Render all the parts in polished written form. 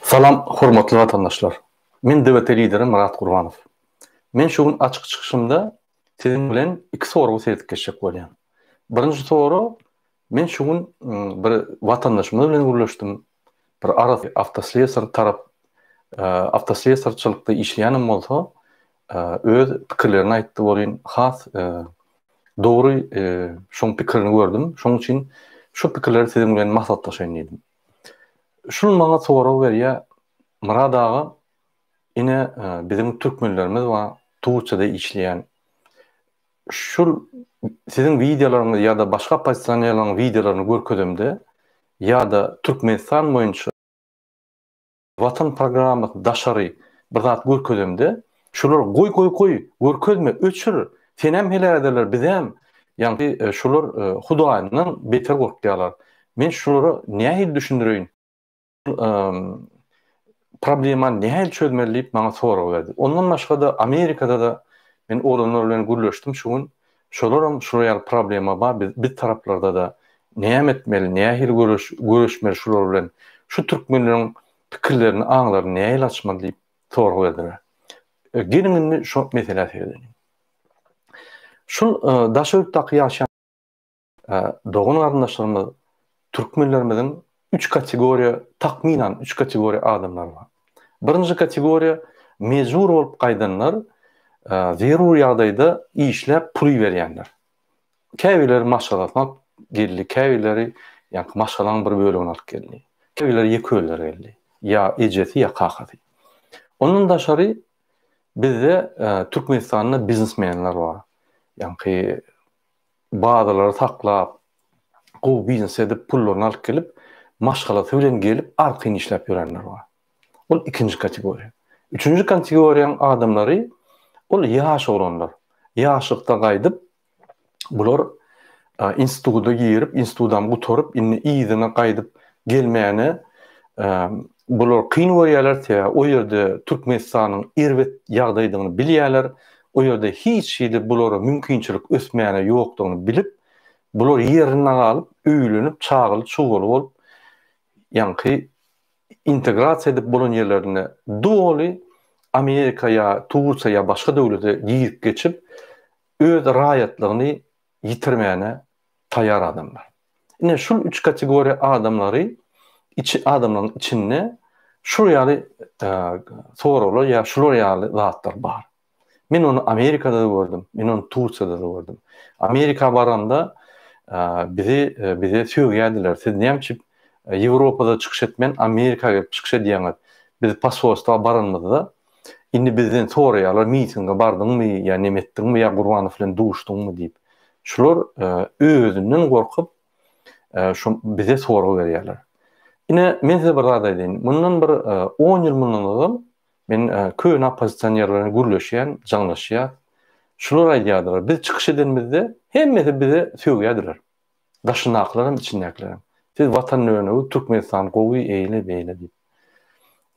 Salam hormatly watandaşlar. Men DWT lideri Myrat Gurbanow. Men şu gün açyk çykyşymda siziň bilen iki soragy seredip geçjek bolýan. Birinji sorag, men şu gün bir watandaşymyz bilen gürleşdim. Bir arasy awtoslesar tarap awtoslesarçylykda işleýänem bolsa, öz pikirlerini aýtdy welin has dogry şoň pikirini gördüm. Şoň üçin şu pikirleri siziň bilen maslahatlaşaýyn diýdim. Şul maňa sorag berýär, Myrat aga, ine biziň türkmenlerimiz bar, Turkiýada işleýän. Şul siziň wideolaryňyzy ýa-da başga oppozisionerleriň wideolaryny görkezemde ýa-da Türkmenistan boýunça Watan programmasy daşary bir zat görkezemde, şular goý goý goý, görkezme, öçür, senem heläk ederler, bizem. Ýaňky şular Hudaýyndan beter gorkýarlar. Men şulara nähili düşündireýin? Problemany nähili çözmeli diýip maňa sorag berdi. Ondan başga-da Amerikada-da men oglanlar bilen gürleşdim şu gün. Şolaram şular ýaly problema bar biz biz taraplarda-da näme etmeli nähili göreş göreşmeli şular bilen şu türkmenleriň pikirlerini aňlaryny nähili açmaly diýip sorag berdiler. Geliň indi şo meselä seredeliň. Şul daşary ýurtdaky ýaşaýan Dogan garyndaşlarymyz türkmenlerimiziň üç kategoriýa takmynan üç kategoriýa adamlar bar. Birinji kategoriýa mejbur bolup gaýdanlar zerur ýagdaýda işläp pul iberýänler. Käbirleri maşgalasyny alyp geldi, käbirleri ýaňky maşgalaň bir bölegini alyp geldi. Käbirleri ýeke özleri geldi. Ýa ejesi ýa kakasy. Ondan daşary bizde Türkmenistanda biznesmenler bar. Ýaňky bazalary saklap, gowy biznes edip, pullaryny alyp gelip, maşgalasy bilen gelip arkaýyn işläp ýörenler bar. Ol ikinji kategoriýa. Üçünji kategoriýanyň adamlary ol ýaş oglanlar. Ýaşlykda gaýdyp, bular instituta girip, institudam gutaryp, indi yzyna gaýdyp gelmäne bular kyn görýärler, sebäbi o ýerde Türkmenistanyň erbet ýagdaýdygyny bilýärler. O ýerde hiç hili bulara mümkinçilik ösmäne ýokdugyny bilip, bular ýerinde galyp, öýlenip, çagaly-çugaly bolup, ýaňky integrasiýa edip bolan ýerlerinde doly Amerika ýa Tursiýa ýa başga döwlete girip geçip, öz raýatlygyny ýitirmäne taýýar adamlar. Ine şul üç kategoriýa adamlary içi adamlaryň içinde şul ýaly soraglar ýa şular ýaly zatlar bar. Men ony Amerikada-da gördüm, men ony Tursiýada-da gördüm. Amerika baramda bizi bize sögýärdiler. Siz näme üçin Ýewropada çykyş etmän Amerika gelip çykyş edýäňiz? Biz posolstwa baranymyzda indi bizden soraýarlar, mitinge bardyňmy ýa neme etdiňmi ýa Gurbanow bilen duşduňmy diýip. Şular özünden gorkup şu bize sorag berýärler. Ine men size bir zat aýdaýyn. Mundan bir on ýyl mundan ozal men köne oppozisionerler bilen gürleşýän, jaňlaşýas. Şular aýdýardylar, biz çykyş edenimizde hemmesi bize sögýärdiler. Daşyndakylaram, içindäkilerem. Siz watan dönügi, Türkmenistan gowy, eýle, beýle diýip.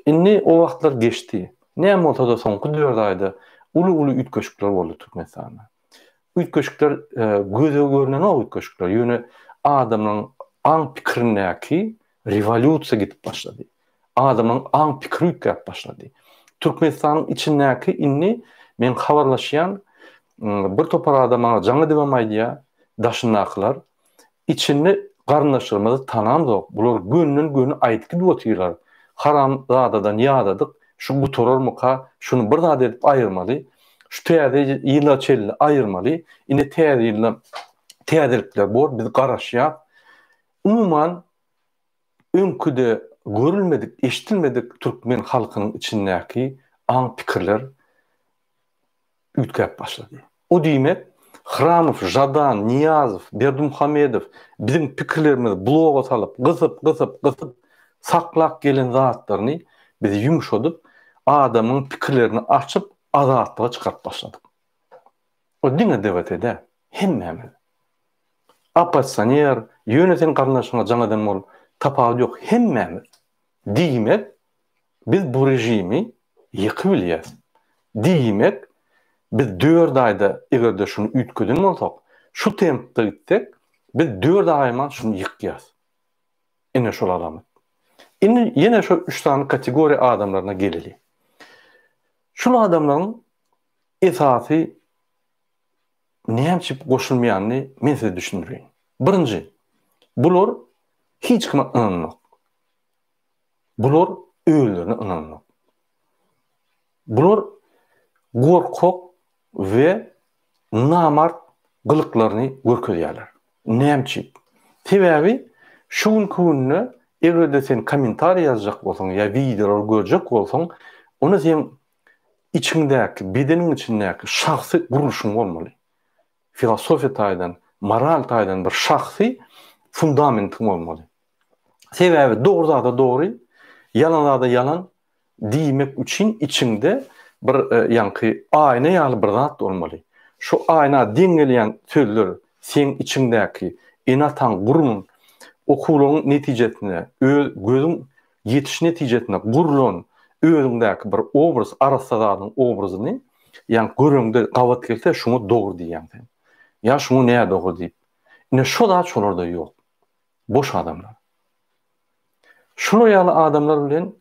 Indi o wagtlar geçdi. Näme bolsa-da soňky dört aýda uly-uly üýtgeşikler boldy Türkmenistanda. Üýtgeşikler göze görnenok üýtgeşikler, ýöne adamlaryň aň-pikirindäki rewolýusiýa gidip başlady. Adamlaryň aň-pikiri üýtgäp başlady. Türkmenistanyň içindäki indi men habarlaşýan bir topar adam maňa jaň edibem aýdýar, daşyndakylar, Içinde garyndaşlarymyzy tanamzok, bular gönden-göni aýdyp gidip otyrlar. Haramzadadan ýadadyk, şu gutararmyka, şuny bir zat edip aýyrmaly, şu täze ýyla çenli aýyrmaly, ine täze ýylda täzelikler bor, biz garaşýas. Umuman, öňküde görülmedik, eşidilmedik türkmen halkynyň içindäki aň-pikirler üýtgäp başlady. O diýmek, Hramow, Žadan, Nyýazow, Berdimuhamedow biziň pikirlerimizi bloga salyp, gysyp, gysyp, gysyp saklap gelen zatlaryny biz ýumşadyp, adamyň pikirlerini açyp, azatlyga çykaryp başladyk. O diňe DWT däl, hemmämiz. Oppozisioner, ýöne sen garyndaşyňa jaň eden bol, tapawudy ýok, hemmämiz. Diýmek, Biz bu režimi ýykybilýäs. Diýmek, biz dört aýda eger-de şuny üýtgeden bolsak, şu tempde gitsek, biz dört aýman şuny ýykýas. Ine şol alamat. Indi ýene şo üç sany kategoriýa adamlaryna geleli. Şul adamlaryň esasy näme üçin goşulmaýanyny men size düşündireýin. Birinji, bular hiç kime ynananok. Bular özlerine ynananok. Bular gorkak we namart gylyklaryny görkezýärler. Näme üçin? Sebäbi şu günki günde eger-de sen kommentariý ýazjak bolsaň ýa wideolary görjek bolsaň, onda seň içiňdäki, bedeniň içindäki şahsy gurluşyň bolmaly. Filosofiýa taýdan, moral taýdan bir şahsy fundamentiň bolmaly. Sebäbi dogry zada dogry, ýalan zada ýalan diýmek üçin içiňde bir ýaňky aýna ýaly bir zat bolmaly. Şu aýna deň gelýän sözler seň içiňdäki ene-ataň gurun okuwlaryň netijesinde öz gözüň ýetiş netijesinde gurlan özüňdäki bir obraz arassa zadyň obrazyny ýaňky göreňde gabat gelse şuňa dogry diýýäň sen. Ýa şuňa nädogry diýip. Ine şo zat şolarda ýok. Boş adamlar. Şular ýaly adamlar bilen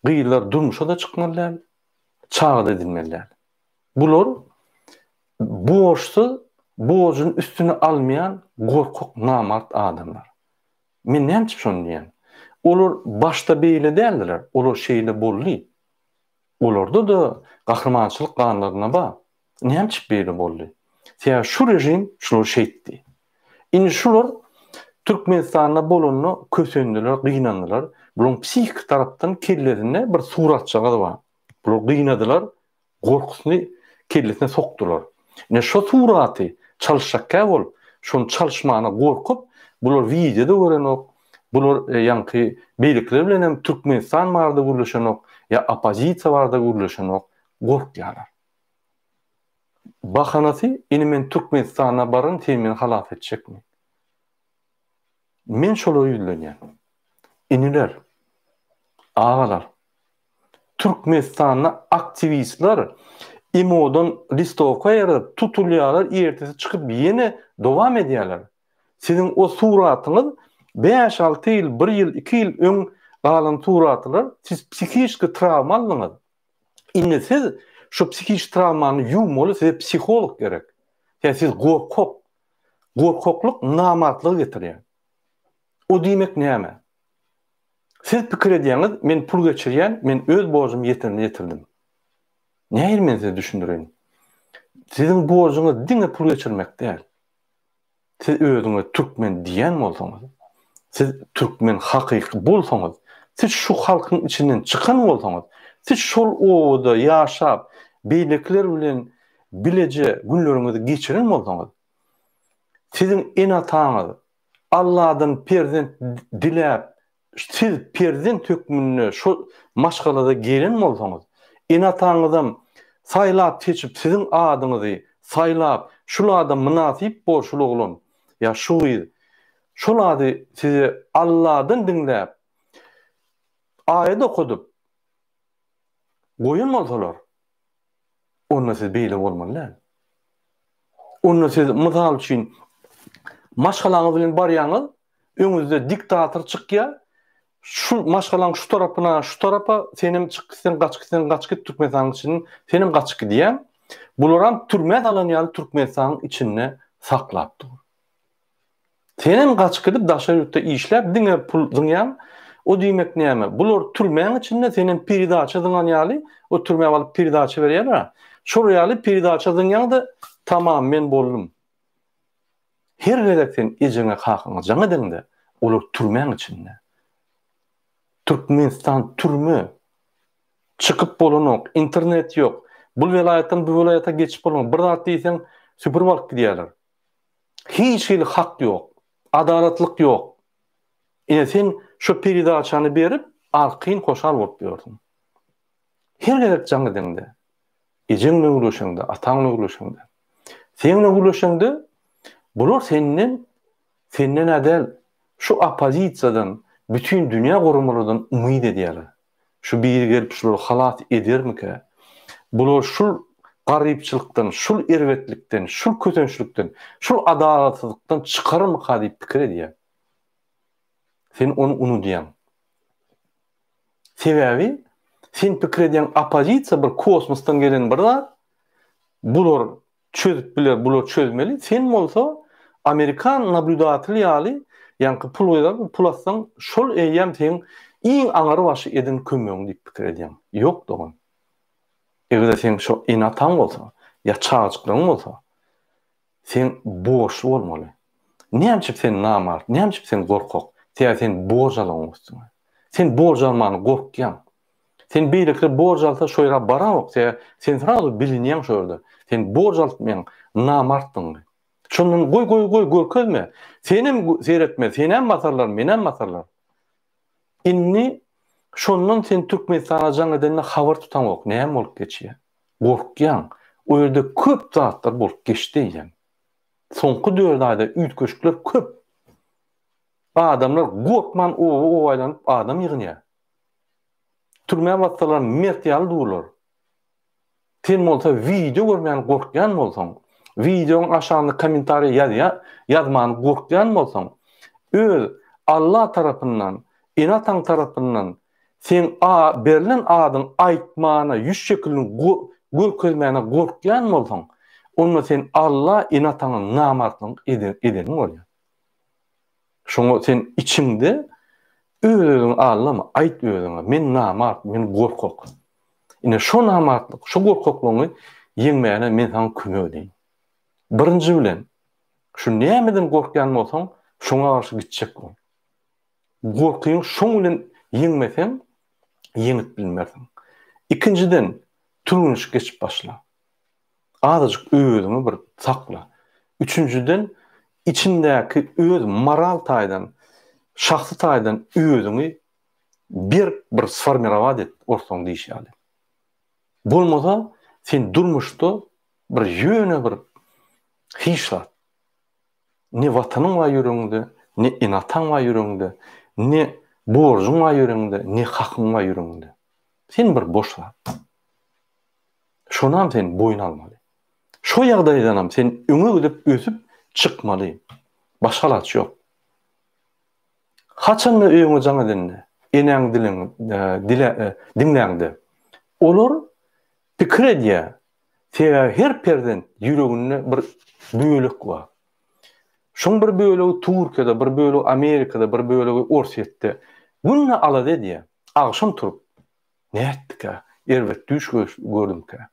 gyzlar durmuşa-da çykmaly däl, çaga-da edinmeli däl. Bular borçsuz, borjuny üstüne almaýan gorkak, namart adamlar. Men näme üçin şony diýýän? Olar başda beýle däldiler, olar şeýle boldy. Olarda-da gahrymançylyk ganlarynda bar. Näme üçin beýle boldy? Sebäbi şu režim şulary şeýtdi. Indi şular Türkmenistanda bolanda kösendiler, gynandylar. Bularyň psihiki tarapdan kellesinde bir suratjagaz bar. Bular gynadylar, gorkusyny kellesine sokdular. Ine şo suraty çalyşjakkä bolup, şony çalyşmana gorkup, bular wideoda görenok, bular ýaňky beýlekiler bilen hem Türkmenistan barada gürleşenok, ýa oppozisiýa barada gürleşenok, gorkýarlar. Bahanasy indi men Türkmenistana baryn sen meni halas etjekmi? Men şolara ýüzlenýän. Iniler, agalar, Türkmenistanda aktiwistler IMO-dan listowka ýazyp tutulýarlar ertesi çykyp ýene dowam edýärler. Siziň o suratyňyz bäş-alty ýyl, bir ýyl, iki ýyl öň galan suratylar siz psihiçki trawma aldyňyz. Indi siz şu psihiki trawmany ýuwmaly size psiholog gerek. Ýa siz gorkak. Gorkaklyk namartlygy getirýär. O diýmek näme? Siz pikir edýäňiz, men pul geçirýän, men öz borjumy ýeterine ýetirdim. Nähili men size düşündireýin? Siziň borjuňyz diňe pul geçirmek däl. Siz özüňe türkmen diýen bolsaňyz, siz türkmen hakyky bolsaňyz, siz şu halkyň içinden çykan bolsaňyz, siz şol obada ýaşap, beýlekiler bilen bileje günleriňizi geçiren bolsaňyz, siziň ene-ataňyz Alladan perzent diläp, siz perzent hökmünde şo maşgalada gelen bolsaňyz, ene-ataňyzam saýlap-seçip siziň adyňyzy saýlap, şul adam mynasyp bor şul oglan ýa şu gyz, şol ady size Alladan diňläp, aýat okadyp goýan bolsalar, onda siz beýle bolmaly däl. Onda siz mysal üçin maşgalaňyz bilen barýaňyz, öňüňizde diktator çykýar. Şu maşgalaň şu tarapyna, şu tarapa senem çyk gitseň, gaç gitseň, gaç git Türkmenistanyň içinden, senem gaçyp gidýäň. Bularam türmä salan ýaly Türkmenistanyň içinde saklap dur. Senem gaçyp gidip daşary ýurtda işläp diňe pul zyňýaň. O diýmek näme? Bular türmäň içinde senem peredaça zyňan ýaly, o türmä baryp peredaça berýärler-ä. Şol ýaly peredaça zyňýaň-da, tamam men boldum. Her gezek sen ejeňe kakaňa jaň edeňde, olar türmäň içinde. Türkmenistan türme. Çykyp bolanok, internet ýok. Bul welaýatdan bu welaýata geçip bolanok. Bir zat diýseň, süpürip alyp gidýärler. Hiç hili hak ýok. Adalatlyk ýok. Ine sen şo peredaçany berip arkaýyn hoşal bolup ýörsüň. Her gezek jaň edeňde, ejeň bilen gürleşeňde, ataň bilen gürleşeňde, seň bilen gürleşeňde bular senden senden-ä däl, şu oppozisiýadan, bütin dünýä guramalardan umyt edýärler. Şu biri gelip şulary halas edermikä? Bular şul garypçylykdan, şul erbetlikden, şul kösençlikden, şul adalatsyzlykdan çykarmyka diýip pikir edýär. Sen ony unudýaň. Sebäbi sen pikir edýäň oppozisiýa bir kosmosdan gelen bir zat, bular çözüp biler, bular çözmeli. Sen bolsa amerikan nablýudatel ýaly, ýaňky pul goýar, pul atsaň, şol eýýäm seň iň aňry başy eden kömegiň diýip pikir edýäň. Ýok dogan. Eger-de seň şo ene-ataň bolsa, ýa çagajyklaryň bolsa, sen borçly bolmaly. Näme üçin sen namart, näme üçin sen gorkak? Sebäbi sen borç alaňok üstüňe. Sen borç almany gorkýaň. Sen beýlekiler borç alsa şo ýere baraňok, sebäbi sen srazu bilinýäň şo ýerde. Sen borç alypmyň, namartdygyňy. Şondan goý goý goý görkezme. Senem seretme, senem basarlar, menem basarlar. Indi şondan sen Türkmenistana jaň edende habar tutaňok, näme bolup geçýär. Gorkýaň. O ýerde köp zatlar bolup geçdi eýýäm. Soňky dört aýda üýtgeşikler köp. Adamlar gorkman oba-oba aýlanyp adam ýygnaýar. Türmä bassalar mert ýaly durlar. Sen bolsa wideo görmän gorkýan bolsaň, wideoň aşagynda kommentariýa ýazýa ýazmany gorkýan bolsaň, öz Alla tarapyndan, ene-ataň tarapyndan seň a berlen adyň aýtmana, ýüz şekilini görkezmäne gorkýan bolsaň, onda sen Alla, ene-ataňa namartlyk edeniň bolýar. Şoňa sen içiňde öz-özüňi aldama, aýt özüňe, men namart, men gorkak. Ine şo namartlyk, şo gorkaklygyňy ýeňmäne men saňa kömek edeýin. Birinji bilen, şu nämeden gorkýan bolsaň, şoňa garşy gitjek bol. Gorkyňy şoň bilen ýeňmeseň, ýeňip bilmersiň. Ikinjiden, türgenişik geçip başla. Azajyk özüňi bir sakla. Üçünjiden, içindäki öz moral taýdan, şahsy taýdan özüňi berk bir sformirowat et, orsaň diýşi ýaly. Bolmasa, sen durmuşda bir ýöne bir hiç zat. Ne watanyň bar ýüregiňde, ne ene-ataň bar ýüregiňde, ne borjuň bar ýüregiňde, ne hakyň bar ýüregiňde. Sen bir boş zat. Şonam sen boýun almaly. Şo ýagdaýdanam sen öňe gidip ösüp çykmaly. Başga alaç ýok. Haçanda öýüňe jaň edende, enäň diliň dile diňläňde, olar pikir edýär. Sebäbi her perzent ýüreginde bir bölek bar. Şoň bir bölegi Türkiýede, bir bölegi Amerikada, bir bölegi Orsýetde. Günde alada edýär. Agşam turup, Nätdikä? Erbet düýş gördümkä?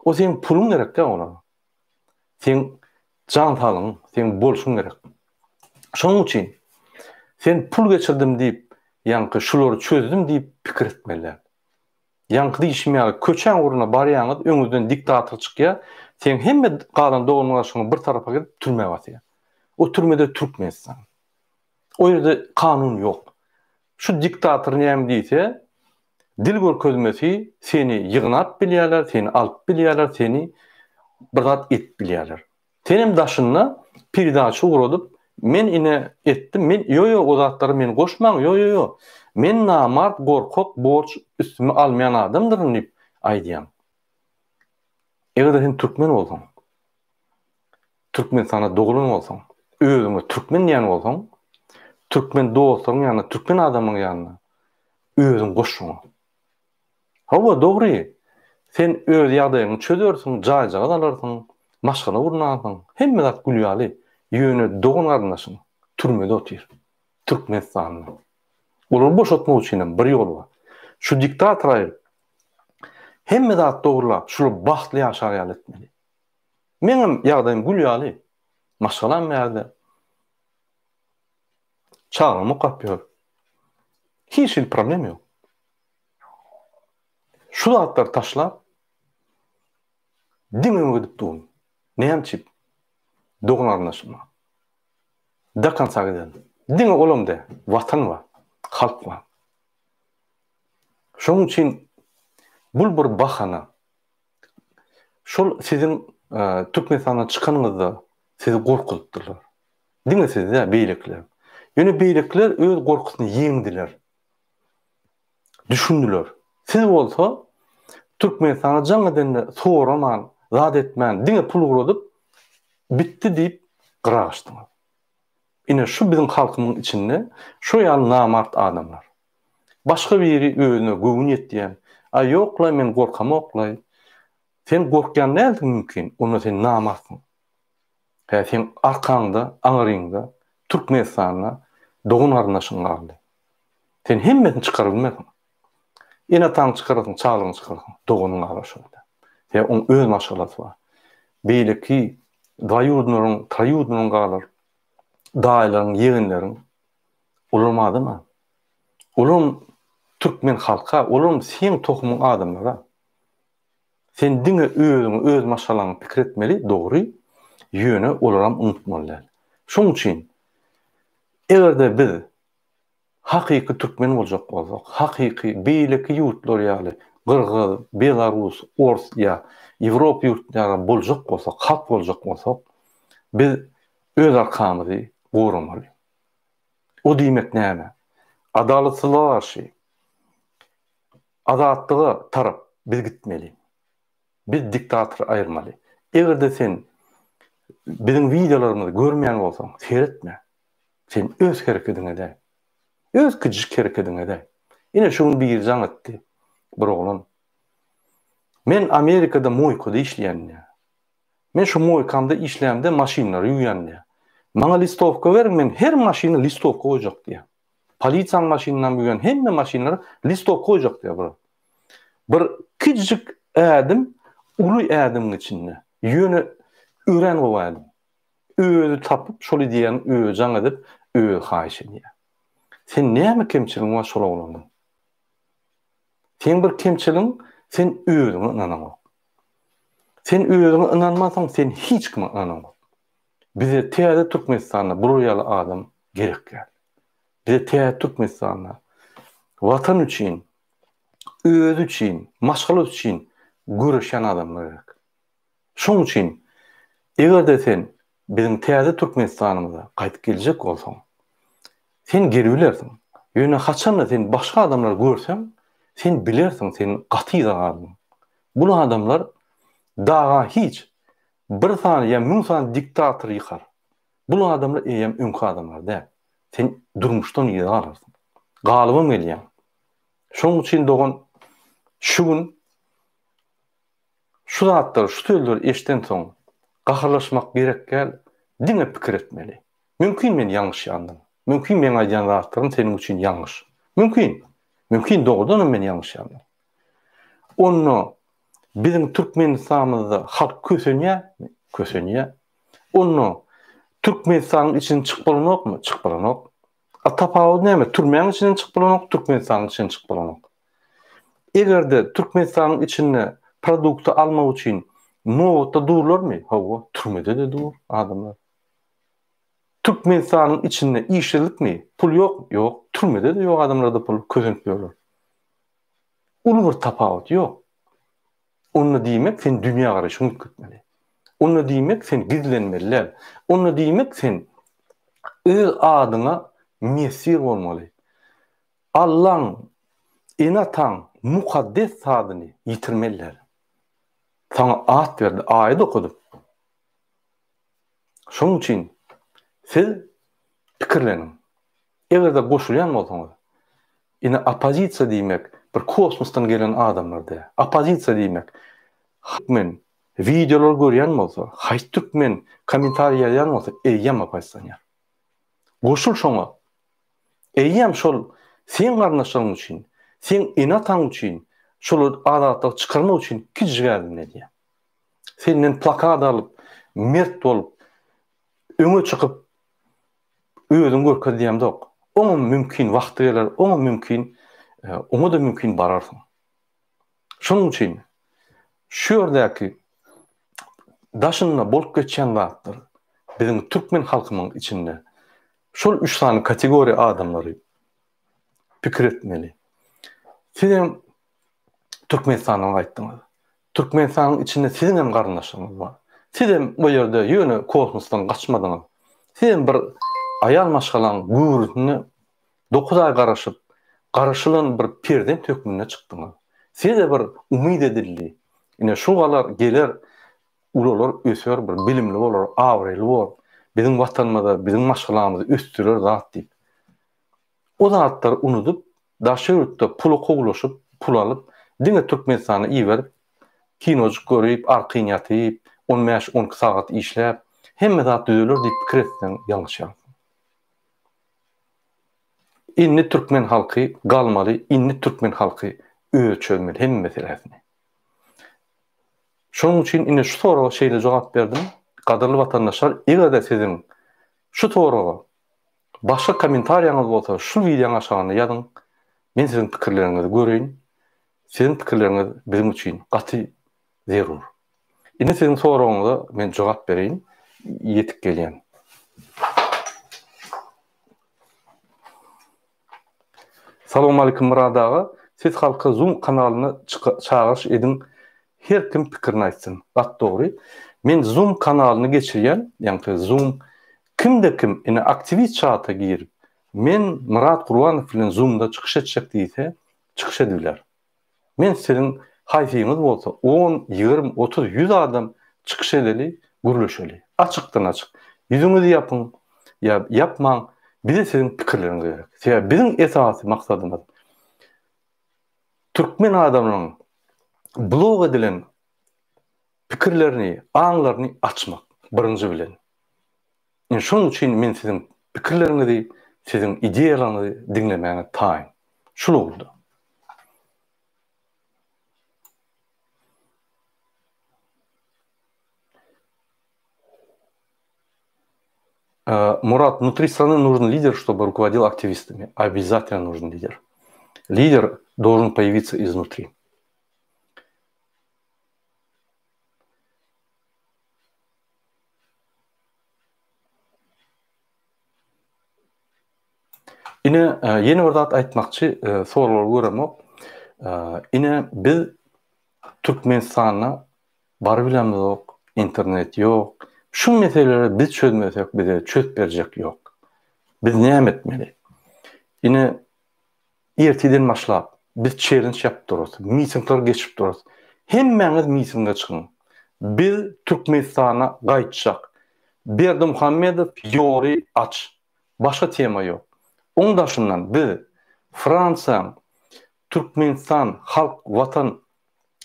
O seň puluň gerek-dä olara. Seň jan saglygyň, seň bolşuň gerek. Şonuň üçin sen pul geçirdim diýip, ýaňky şulary çözdüm diýip pikir etmeli däl. Ýaňky diýşim ýaly köçäň ugruna barýaňyz, öňüňizden diktator çykýar, seň hemme galan dogan-gardaşyňy bir tarapa gidip türmä basýar. O türmede Türkmenistan. O ýerde kanun ýok. Şu diktator näme diýse, dil görkezmesi seni ýygnap bilýärler, seni alyp bilýärler, seni bir zat edip bilýärler. Senem daşynda peredaça ugradyp, men ine etdim, men ýo ýo o zatlara meni goşmaň, ýo ýo ýo. Men namart, gorkak, borç üstüme almaýan adamdyryn diýip aýdýaň. Eger-de sen türkmen bolsaň, Türkmenistanda doglan bolsaň, özüňe türkmen diýen bolsaň, türkmen dostlaryň ýanyna, türkmen adamyň ýanyna özüň goş şoňa. Hawa, dogry. Sen öz ýagdaýyňy çözersiň, jaýjagaz alarsyň, maşgala gurnarsyň, hemme zat gül ýaly. Ýöne dogan-garyndaşyň türmede otyr. Türkmenistanda. Olary boşatmak üçin hem bir ýol bar. Şu diktatory aýryp, hemme zat dogrulap, şular bagtly ýaşar ýaly etmeli. Meňem ýagdaýym gül ýaly. Maşgalam bärde. Çagam okap ýör. Hiç hili problem ýok. Şu zatlary taşlap, diňe öňe gidip durun. Näme üçin? Dogan-garyndaşyma. Do konca giderin. Diňe olam däl, Watan bar, halk bar. Şonuň üçin bul bir bahana. Şol siziň Türkmenistandan çykanyňyzda sizi gorkuzypdyrlar. Diňe sizi däl, beýlekiler. Ýöne beýlekiler öz gorkusyny ýeňdiler. Düşündiler. Siz bolsa Türkmenistana jaň edende soraman, zat etmän, diňe pul ugradyp, bitdi diýip gyra gaçdyňyz. Ine şu biziň halkymyň içinde şo ýaly namart adamlar. Başga biri özüne göwün ýetýän, Aý ýok-laý men gorkamok-laý. Sen gorkýan dälsiň mümkin, onda sen namartsyň. Hä seň arkaňda, aňryňda Türkmenistanda dogan-garyndaşyň galdy. Sen hemmesini çykaryp bilmersiň. Ene-ataňy çykararsyň, çagalygyňy çykararsyň, doganyň galar şo ýerde. Sebäbi oň öz maşgalasy bar. Beýleki dwaýurdnylaryň, troýurdnylaryň galar. Daýylaryň, ýegenleriň. Olaram adam-a. Olaram türkmen halky-a, olaram seň tohumyň adamlary-a. Sen diňe özüňi, öz maşgalaňy pikir etmeli, dogry, ýöne olaram unutmaly däl. Şoň üçin, eger-de biz hakyky türkmen boljak bolsak, hakyky beýleki ýurtlar ýaly gyrgyz, belarus, ors ýa ýewropa ýurtlary ýaly boljak bolsak, halk boljak bolsak, biz öz arkamyzy goramaly. O diýmek näme? Adalatsyzlyga garşy, azatlyga tarap biz gitmeli. Biz diktatory aýyrmaly. Eger-de sen biziň wideolarymyzy görmeýän bolsaň, seretme. Sen öz herekediňi edäý. Öz kiçijik herekediňi edäý. Ine şu gün biri jaň etdi. Bir oglan. Men Amerikada moýkada işleýän diýýär. Men şu moýkamda işlämde maşynlary ýuwýan diýýär. Maňa listowka beriň men her maşyna listowka goýjak diýýär. Polisiýanyň maşynynam ýuwýan hemme maşynlara listowka goýjak diýýär bir. Bir kiçijik ädim uly ädimiň içinde. Ýöne örän gowy ädim. Özi tapyp şol ideýany özi jaň edip özi haýyş edýär. Sen näme kemçiligiň bar şol oglandan? Seň bir kemçiligiň sen özüňe ynanaňok. Sen özüňe ynanmasaň sen hiç kime ynanaňok. Bize täze Türkmenistanda bular ýaly adam gerek däl. Bize täze Türkmenistanda watan üçin, özi üçin, maşgalasy üçin göreşýän adamlar gerek. Şoň üçin, eger-de sen biziň täze Türkmenistanymyza gaýdyp geljek bolsaň, sen gelibilersiň. Ýöne haçan-da sen başga adamlary görseň, sen bilersiň, sen gaty yza galdyň. Bul adamlar daga hiç bir sany ýa müň sany diktatory ýykar. Bul adamlar eýýäm öňki adamlar däl. Sen durmuşdan yza galarsyň. Galybam gelýäň. Şoň üçin dogan, şu gün Şu zatlary, şu sözleri eşdensoň, gaharlaşmak gerek däl, diňe pikir etmeli. Mümkin men ýalňyşýandyryn. Mümkin meň aýdýan zatlarym seniň üçin ýalňyş. Mümkin. Mümkin dogrudanam men ýalňyşýandyryn. Onda biziň Türkmenistanymyzda halk kösenýär, kösenýär. Onda Türkmenistanyň içinden çykyp bolanokmy? Çykyp bolanok. A tapawudy näme? Türmäň içinden çykyp bolanok, Türkmenistanyň içinden çykyp bolanok. Eger-de Türkmenistanyň içinde produkty almak üçin nobatda durlarmy? Hawa, türmede-de dur adamlar. Türkmenistanyň içinde işsizlikmi? Pul ýok? Ýok. Türmede-de ýok adamlarda pul, kösenip ýörler. Uly bir tapawut ýok. Onda diýmek sen dünýägaraýşyňy üýtgetmeli. Onda diýmek sen gizlenmeli däl. Onda diýmek sen öz adyňa miýessir bolmaly. Allaň, ene-ataň mukaddes zadyny ýitirmeli däl. Saňa at berdi, aýat okadyp. Şonuň üçin siz pikirleniň. Eger-de goşulýan bolsaňyz, ine oppozisiýa diýmek bir kosmosdan gelen adamlar däl. Oppozisiýa diýmek türkmen wideolar görýän bolsa, haýsy türkmen kommentariý ýazýan bolsa eýýäm oppozisioner. Goşul şoňa. Eýýäm şol seň garyndaşlaryň üçin, seň ene-ataň üçin şolary azatlyga çykarmak üçin kiçijik ädim edýär. Senden plakat alyp, mert bolup, öňe çykyp özüňi görkez diýemzok. Oňam mümkin wagty geler, oňam mümkin, oňa-da mümkin bararsyň. Şonuň üçin şu ýerdäki daşynda bolup geçýän zatlar biziň türkmen halkymyň içinde şol üç sany kategoriýa adamlary pikir etmeli. Sizem Türkmenistandan gaýtdyňyz. Türkmenistanyň içinde siziň hem garyndaşlaryňyz bar. Sizem o ýerde ýöne kosmosdan gaçmadyňyz. Sizem bir aýal maşgalaň göwresinde 9 aý garaşyp, garaşylan bir perzent hökmünde çykdyňyz. Size bir umyt edildi. Ine şu galar geler, ulalar, öser, bir bilimli bolar, abraýly bor. Biziň watanymyzy, biziň maşgalamyzy ösdürer zat diýip. O zatlary unudyp. daşary ýurtda pula kowlaşyp, pul alyp, diňe Türkmenistana iberip, kinojyk görüp, arkaýyn ýatyp, on bäş, on iki sagat işläp, hemme zat düzeler diýip pikir etseň ýalňyşýarsyň. Indi türkmen halky galmaly, indi türkmen halky özi çözmeli hemme meselesini. Şonuň üçin ine şu soraga şeýle jogap berdim. Gadyrly watandaşlar, eger-de siziň şu soraga başga kommentariýaňyz bolsa şu wideoň aşagynda ýazyň. Men siziň pikirleriňizi göreýin. Siziň pikirleriňiz biziň üçin gaty zerur. Indi siziň soragyňyza men jogap bereýin. Ýetip gelýän. Salowmalikim Myrat aga, siz halka zoom kanalyna çagyryş ediň her kim pikirini aýtsyn. Gaty dogry. Men zoom kanalyny geçirýän, ýaňky zoom kimde kim ine aktiwist çata girip men Myrat Gurbanow bilen zoomda çykyş etjek diýse çykyş edibiler. Men siziň haýsyňyz bolsa on, 20, 30, 100 adam çykyş edeli, gürleşeli. Açykdan açyk. Ýüzüňizi ýapyň ýa ýapmaň, bize siziň pikirleriňiz gerek. Sebäbi biziň esasy maksadymyz türkmen adamynyň blok edilen pikirlerini, aňlaryny açmak birinji bilen. Ine şonuň üçin men siziň pikirleriňizi, siziň ideýalaryňyzy diňlemäge taýyn. Şul ugurda. Murat, внутри страны нужен лидер, чтобы руководил активистами. Обязательно нужен лидер. Лидер должен появиться изнутри. Ine, ýene bir zat aýtmakçy, soraglary göremok. Ine, biz Türkmenistanda barybilemzok, internet ýok. Şu meseleleri biz çözmesek, bize çözüp berjek ýok. Biz näme etmeli? Ine, Erteden başlap biz çellenç ýapyp durarys, mitingler geçirip durarys. Hemmäňiz mitinge çykyň. Biz Türkmenistana gaýtjak. Berdimuhamedow ýoly aç. Başga tema ýok. Oň daşyndan biz Fransiýaň Türkmenistan Halk Watan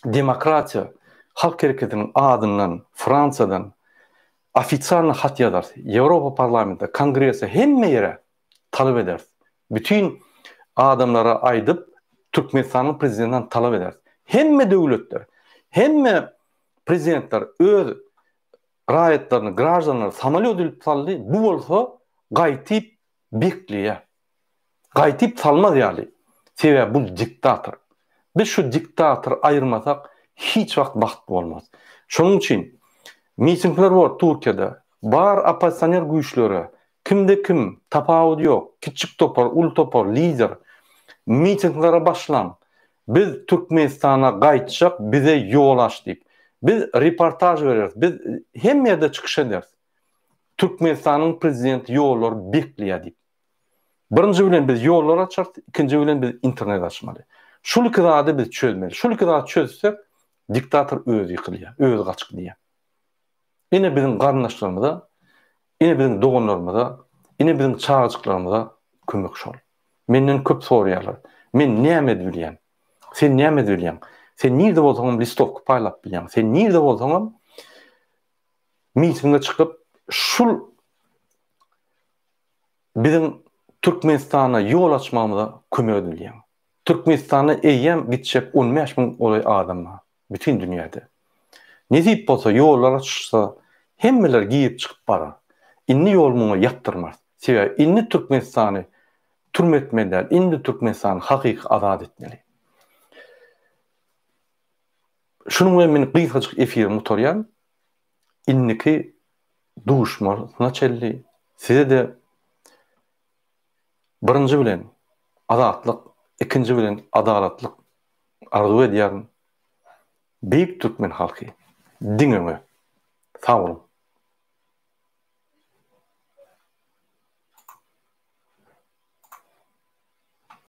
Demokratiýa Halk Hereketiniň adyndan Fransiýadan ofisialny hat ýazarys. Ýewropa Parlamente, Kongrese hemme ýere talap ederis. Bütin adamlara aýdyp Türkmenistanyň prezidentinden talap ederis. Hemme döwletler, hemme prezidentler öz raýatlaryny, graždanlaryny samolýot ilip saldy, bu bolsa gaýtyp bekleýär. Gaýtyp salmaz ýaly. Sebäbi bu diktator. Biz şu diktatory aýyrmasak hiç wagt bagtly bolmaz. Şonuň üçin mitingler bor Türkiýede. Bar oppozisioner güýçlere Kimde kim, tapawudy ýok, kiçjik topar, uly topar, lider, mitinglere başlaň, biz Türkmenistana gaýtjak, bize ýol aç diýip. Biz reportaž bereris, biz hemme ýerde çykyş ederis. Türkmenistanyň prezidenti ýollary bekleýär diýip. Birinji bilen biz ýollary açarys, ikinji bilen biz internet açmaly. Şul iki zady biz çözmeli. Şul iki zady çözsek, diktator özi ýykylýar, özi gaçyp gidýär. Ine biziň garyndaşlarymyza, ine biziň doganlarymyza, ine biziň çagajyklarymyza kömek şol. Menden köp soraýarlar. Men näme edip bilýän? Sen näme edip bilýäň? Sen nirde bolsaňam listowka paýlap bilýäň. Sen nirde bolsaňam mitinge çykyp şul biziň Türkmenistana ýol açmagymyza kömek edip bilýäň. Türkmenistana eýýäm gitjek 15 müň golaý adam bar. Bütin dünýäde. Nesip bolsa ýollar açyşsa hemmeler girip çykyp barar. Indi ýol muňa ýapdyrmarys. Sebäbi indi Türkmenistany türme etmeli däl, indi Türkmenistany hakyky azat etmeli. Şunuň bilen men gysgajyk efirimi gutarýan. Indiki duşmasyna çenli size-de birinji bilen azatlyk, ikinji bilen adalatlyk arzuw edýärin. Beýik türkmen halky diňe öňe. Sag boluň.